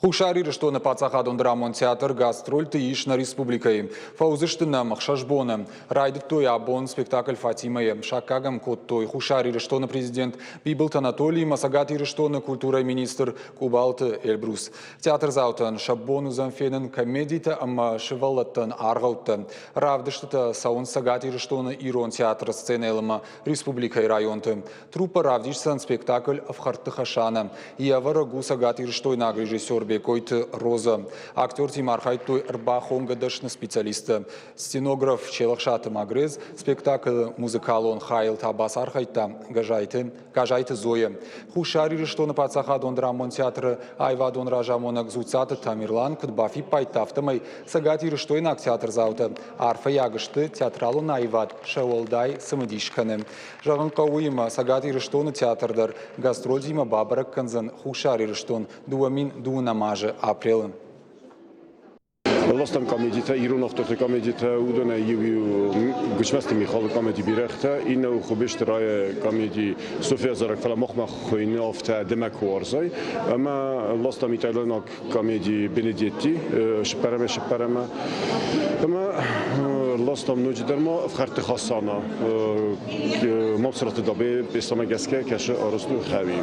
Хуссар Ирыстоны паддзахадон драмон театр гастрольты ис нӕ республикӕйы. Фӕуыдзысты нӕм 6 боны. Райдыдтой абон спектакль «Фатимӕ-йы». Саккаг ӕм кодтой Хуссар Ирыстоны президент Бибылты Анатолий ӕмӕ Цӕгат Ирыстоны культурӕйы министр Къубалты Эльбрус. Театрдзаутӕн сӕ бон уыдзӕн фенын комедитӕ ӕмӕ сывӕллӕттӕн аргъӕуттӕ. Равдыстытӕ цӕуынц Цӕгат Ирыстоны ирон театры сценӕйыл ӕмӕ республикӕйы районты. Труппӕ равдисдзӕн спектакль «Ӕфхӕрдты Хӕсанӕ». Йӕ ӕвӕрӕг у цӕгатирыстойнаг режиссер Бекъойты Роза. Актертимӕ архайдтой ӕрбахонгӕ дӕсны специалисттӕ. Сценограф Челӕхсаты Магрез спектаклы музыкалон хайыл та бацархайдта Газайты, Газайты Зоя. Хуссар Ирыстоны паддзахадон драмон театры аивадон разамонӕг Дзуццаты Тамерлан куыд бафиппайдта, афтӕмӕй цӕгатирыстойнаг театрдзаутӕ арфӕйаг сты театралон аивад сӕ уӕлдай цымыдис кӕны. Зӕгъын хъӕуы уыимӕ, Цӕгат Ирыстоны театр дӕр гастрольтимӕ бабӕрӕг кӕндзӕн Хуссар Ирыстон 2002 азы апрелы. Ластам комедитӕ, ирон авторты комедитӕ, уыдонӕй иу Гуыцмӕзты Михалы комеди «Бирӕгътӕ», иннӕ у Хуыбежты Райы комеди «София зарӕг», фӕлӕ махмӕ хуыйны афтӕ «Дымӕ куы уарзай». Ӕмӕ ластам итальянаг комеди Бенедетти Шыппӕрӕмӕ Шыппӕрӕмӕ. Ӕмӕ ластам ноджыдӕр ма Ӕфхӕрдты Хасана Мамсыраты Дӕбе пьесӕмӕ гӕсгӕ кӕсы арӕзт у Хӕуи.